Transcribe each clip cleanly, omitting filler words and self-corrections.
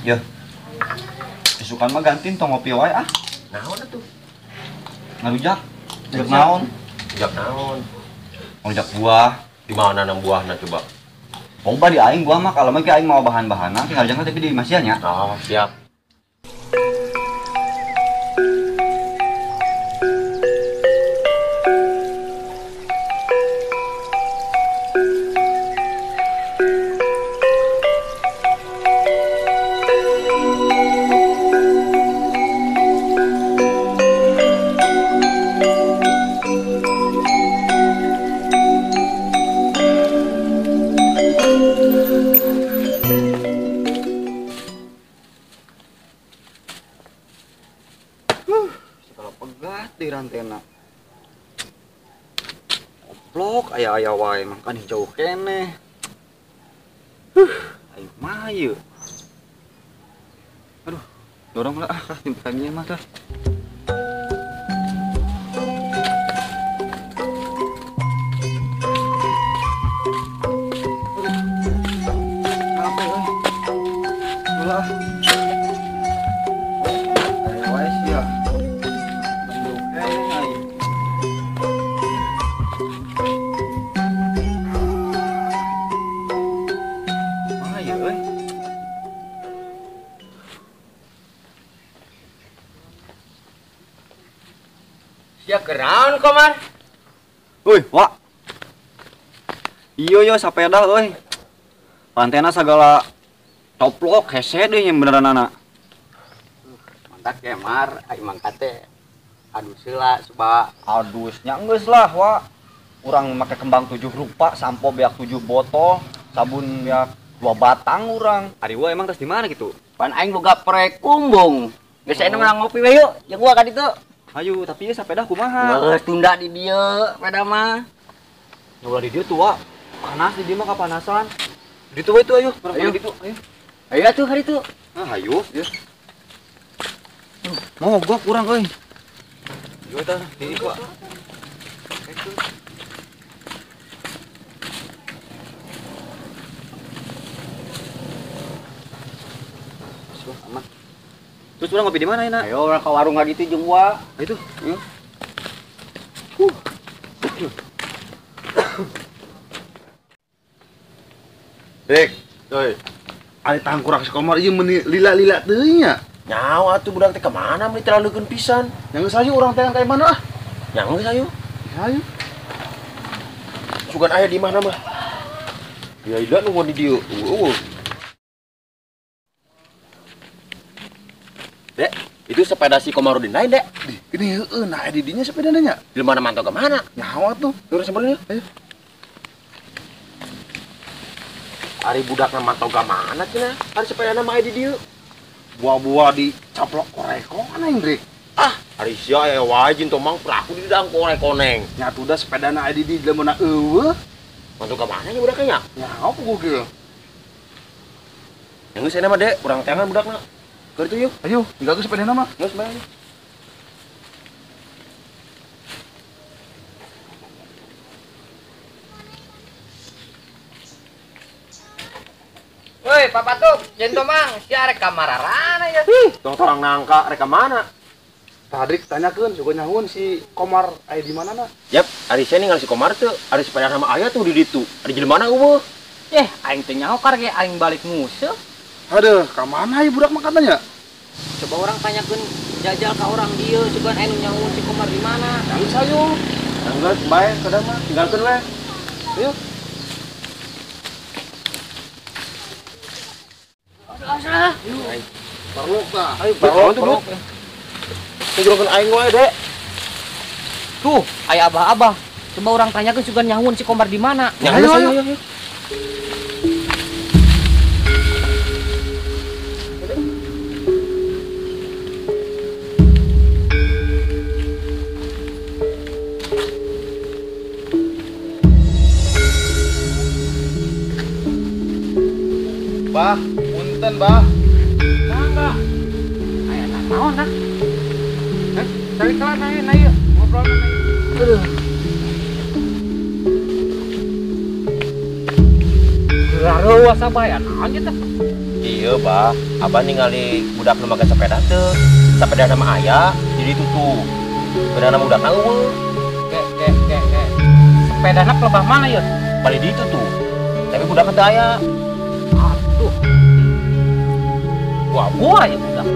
Ya. Isukan mah gantiin tong ngopi wae ah. Naon atuh? Ngarujak. Rujak naon? Rujak naon? Rujak buah. Di mana nang buahna coba? Loba di aing buah mah kalau mah aing mau bahan-bahanna ki ngarujak tapi di masian nya. Oh, siap. Pegat di rantena. Goblok aya-aya wae mangkan jauh keneh. Ayo mah ieu. Aduh, dorong lah ah timpannya mah tah. Capek euy. Ulah. Aya wae sia. Ya keraun Komar. Woi, Wak. Iyo yo sapeda euy. Lantena sagala toplok hese deui nya beneranana. Mantap Kemar, ai mangkat teh. Adus heula suba. Adusnya geus lah, Wak. Urang make kembang 7 rupa, sampo beak 7 botol, sabun beak 2 batang urang. Ari wa emang tas di mana gitu? Pan aing boga proyek kumbung. Geus aya nu ngopi we yuk, jeung gua ka ditu. Ayo, tapi ya sepeda kumaha? Geus tunda di dieu sepeda mah. Ya ulah di dieu tuh, Wak. Panas di dieu mah kapanasan. Di ditu we tuh ayo, ayo di ditu, ayo. Ayo atuh hari itu. Ah, ayo. Mogok urang euy. Yo tah, di dieu, Wak. Aman. Terus urang ngopi di mana ini? Ayo urang ke warung lagi itu jeung gua. Itu. Ayo. Dik, euy. Ari tangkurak si Komar ieu meuni lila-lila teuing nya. Nyawa atuh budak teh ka mana meuni terlalukeun pisan. Nya geus hayu urang teh ka mana ah? Nya geus hayu. Hayu. Sugan aya di mana mah? Ya ida nu di dieu. Eueuh. Dek, itu sepeda si Komarudin lain, Dek. Di, ini heeh, nah di dinya sepedana nya. Di mana mantau ke mana? Nyawa tuh. Terus sebenarnya. Ayo. Ari budakna mantau ke mana cenah? Ari sepedana mah di dieu. Buah-buah dicaplok koreko kan aing, Drik. Ah, ari sia aya wae jin tomang peraku di dalam koreko neng. Nya tuh da sepedana aya di dieu mana eueuh. Mantau ke mana nya budaknya nya? Nyawa puguh ge. Yang geus mah, Dek, urang teangan budakna. Keur itu yuk. Ayo, tinggal ke sepeda nama. Geus bae. Woi, Pak Patuk, jeung Tomang, sia rek ka mararana ya. Tong torang nangka rek ka mana? Tadi tanyakeun sugan nyahueun si Komar aya di mana na? Yap, ari sia ningali si Komar teu, ari sepeda sama aya tuh di ditu. Ari jelema mana eueuh? Eh, aing teh nyaho kar ge aing balik nguseuh. Aduh, ka mana ieu budak mah katanya? Coba orang tanyakeun jajal ka orang dieu, sugan aya nu nyahueun si Komar di mana. Yang sayo. Enggeus bae kada mah, tinggalkeun we. Ayo. Aduh, Parlok tah. Ayo, parlok. Tunjukkeun aing wae, Dek. Tuh, aya abah-abah. Coba orang tanyakeun sugan nyahueun si Komar di mana. Ayo, ayo, ayo. Bah, punten, Bah. Mangga. Aya naon tah? Heh, cari kelar na ieu, ngobrol na ieu. Aduh. Rareuas abah ya naon ieu teh? Iya, Bah. Abah ningali budak nu make sepeda teu. Sepeda nama aya, jadi tutup. Sepeda nama budakna eueuh. Ke. Sepedana pelebah mana ya? Bali di itu tuh. Tapi budakna teu aya. Aduh. Buah-buah ya budak.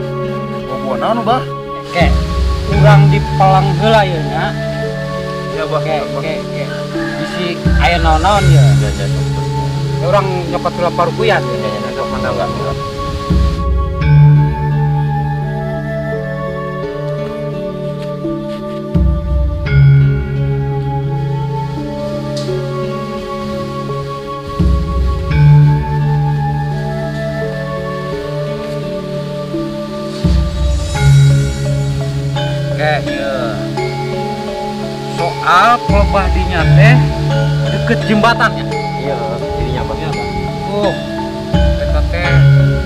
Buah-buah naon, Bah? Ke. Urang di pelang heula ieu nya. Ya, Bah. Ke. Bisi aya naon-naon ya. Ya. Ya urang nyokot heula parukuyan. Ya, sok mangga enggak. Soal pelebah dinya teh deket jembatannya. Iya, dirinya Bah. Iya, Bah. Oh, eta teh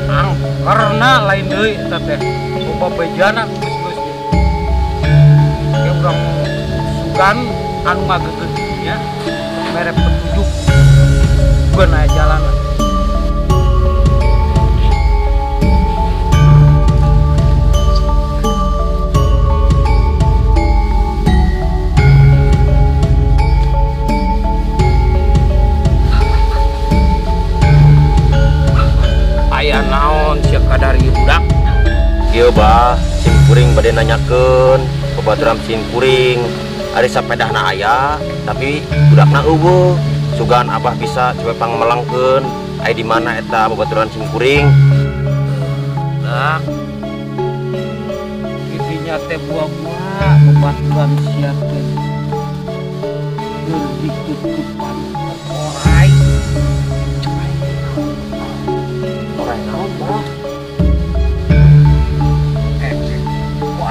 angkerna lain deui eta teh. Loba bejana geus-geus. Ya urang sugan anu ngageugeuh dinya mere petunjuk bukan aya jalanan. Aya naon sia kadar ieu budak? Ieu Bah, sim kuring bade nanyakeun babaturan sim kuring. Ari sapedahna aya, tapi budakna eueuh. Sugan Abah bisa coba pangmelangkeun aya di mana eta babaturan sim kuring. Dak. Kidinya teh buah-buah babaturan sia teh. Keur ditutupan orai.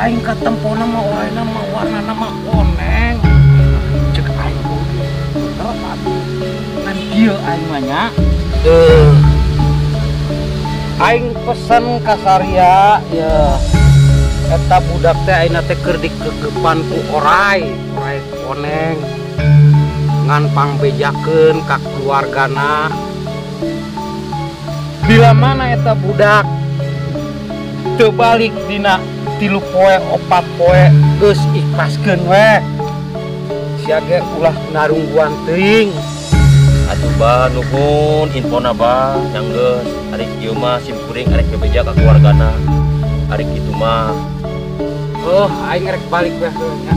Aing katempona mah orangna mah warnana mah koneng. Cek aing oge. Bener atuh. Ngan kieu aing mah nya. Aing pesen ka Saria ya. Eta budak teh ayeuna teh keur dikegepan ku orai, orai koneng. Ngan pangbejakeun ka keluargana. Bila mana eta budak teu balik dina 3 poe 4 poe geus ikhlaskeun we. Sia ge ulah narungguan teuing. Atuh Bah, nuhun infona Bah, yang geus ari kieu mah sim kuring arek bebeja ka keluargana. Ari kitu mah. Oh, aing rek balik we heuh nya.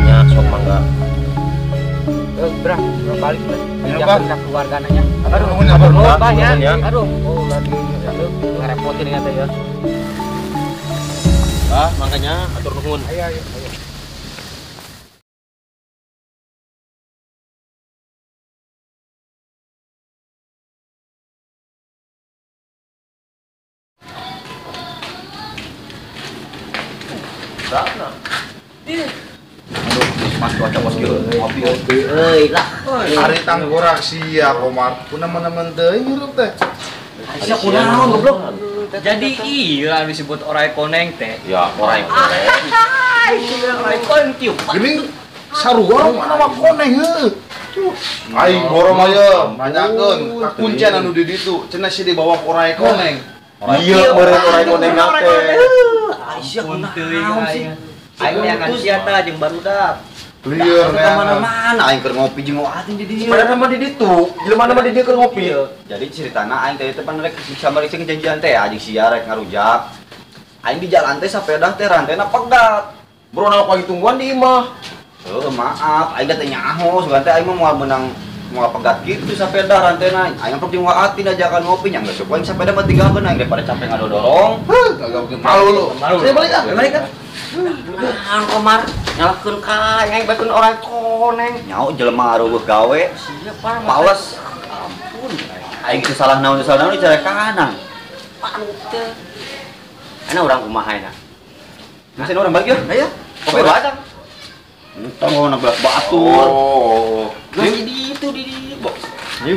Nya sok mangga. Heuh, brah, balik we. Ya, Bah. Bejakeun ka keluargana nya. Aduh, nuhun ya, Bah. Bah nya. Nuhun ya. Aduh, oh ulah di ngarepotin ieu teh ya. Bah, makanya atur nuhun. Ayo. Aduh, mas cuaca bos kieu. Ngopi euy lah. Ari tanggorak sia Komar. Kunaon-naon teuing hirup teh. Sia kunaon goblok. Jadi iya anu disebut orai koneng teh. Ya, orai koneng. Orai koneng tiup. Geuning sarua mana mah koneng heuh. Aing borong aya nanyakeun ka kuncen anu di ditu cenah si dibawa ku orai koneng. Iya, meureun orai koneng teh. Sia kunaon sih? Aing neangan sia tah jeung barudak. Lieur ka mana-mana aing keur ngopi jeung aing di dieu. Padahal mah di ditu, jelema mah di dieu keur ngopi. Jadi ceritana aing teh pan rek samari sing janjian teh anjing sia rek ngarujak. Aing di jalan teh sapedah teh rantena pegat. Bro na pagi tungguan di imah. Heuh, maaf, aing teh nyaho sugan teh aing mah moal meunang moal pegat kitu sapedah rantena. Aing amprok jeung Waatin ajakan ngopi nya geus aing sapeda mah tinggalkeun aing daripada capek ngadodorong. Heuh, kagak bikin malu lu. Saya balik ah. Balik ah. Naon Komar nyalahkeun ka aing bakeun orang koneng. Nyaho jelema areuweuh gawe. Sia parah. Males. Ampun. Aing teu salah naon dicarekan. Panut teh. Ana urang kumaha ayeuna? Masih urang balik yeuh. Aya. Kopi batang. Entong na belas batur. Oh. Geus di ditu di box. Ayo.